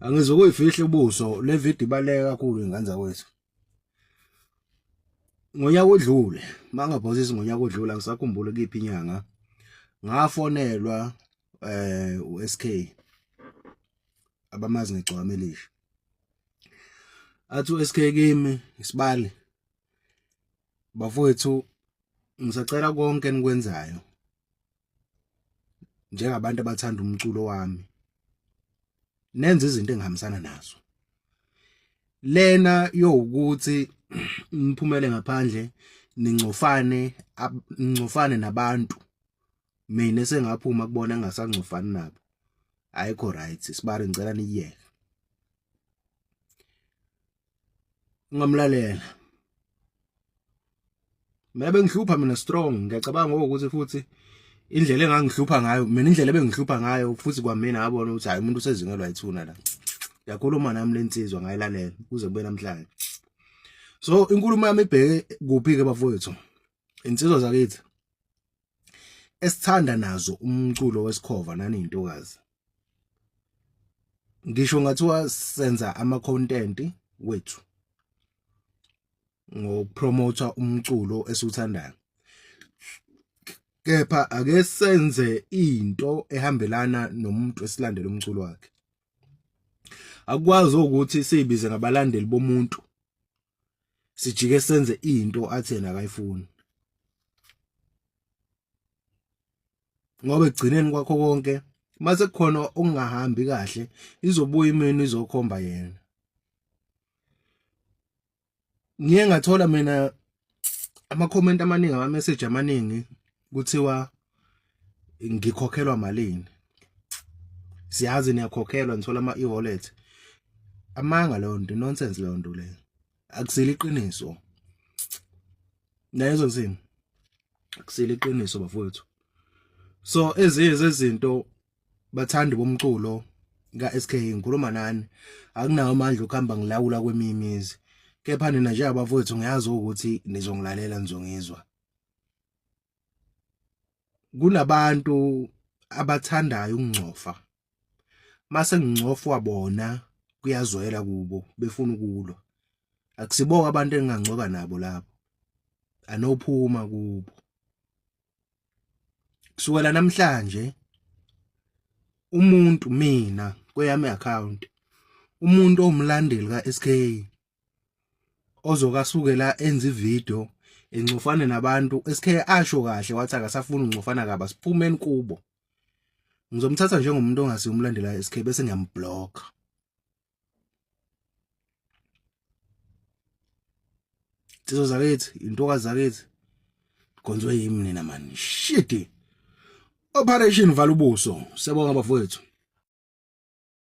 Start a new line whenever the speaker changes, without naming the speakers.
Angizukuyifihla ubuso, le video ibaluleke kakhulu ingane zakwethu. Ngonyaka odlule, mangaphosisi ngonyaka odlule angisakhumbuli kuyiphi inyanga, ngafonelwa uSK abamazi ngegcwama elisha. Athi uSK kimi isibali bafowethu ngisacela konke enikwenzayo njengabantu abathanda umculo wami nenze izinto engihambisana nazo lena yowukuthi niphumele ngaphandle nincofane nincofane nabantu mina sengaphuma kubona engasancofani nabo ayikho right sibari ngicela niyeke ngamlalela mina bengihlupha mina strong ngiyacabanga ukuthi futhi indlela engangihlupha ngayo mina indlela ebengihlupha ngayo futhi kwamina ngabona ukuthi hayi umuntu usezingelwa ithuna la yakhuluma nami lensizwa ngayilalela kuze kube namhlanje so inkulumo yami ibheke kuphi ke bafowethu insizwa zakithi esithanda nazo umculo wesikhova nani intokazi ngisho ngathiwa senza ama content wethu ngokupromote umculo esiwuthandayo kepha ake senze into ehambelana nomuntu esilandela umculo wakhe akwazi ukuthi sizibize ngabalandeli bomuntu sijike senze into athi yena akayifuni ngoba ekugcineni kwakho konke mase kukhona okungahambi kahle izobuya imini izokhomba yena ngiye ngathola mina ama comment amaningi ama message amaningi kuthiwa ngikhokhelwa malini siyazi niyakhokhelwa nithola ama e-wallet amanga leyo nto nonsense leyo nto leyo akusile iqiniso nayezo ngithini akusile iqiniso bafowethu so ezinye zezinto bathandi bomculo ka-SK ngikhuluma nani akunawo amandla okuhamba ngilawula kweminye imizi kepha nina nje abafowethu ngiyazi ukuthi nizongilalela nizongizwa kunabantu abathandayo ukungcofa mase ngingcofwa bona kuyazwela kubo befuna ukulwa akusiboka abantu engingangcoka nabo lapho anophuma kubo kusukela namhlanje umuntu mina kweyami account umuntu owumlandeli kaSK ozokasukela enza ivideo encofane nabantu SK asho kahle wathi akasafuni uncofana kaba siphumeni kubo ngizomthatha njengomuntu ongasiyo umlandela SK bese ngiyamblock Insizwa zakithi, intokazi zakithi. Gonzwe yimi nina man. Shit. Operation vala ubuso. Siyabonga bafowethu.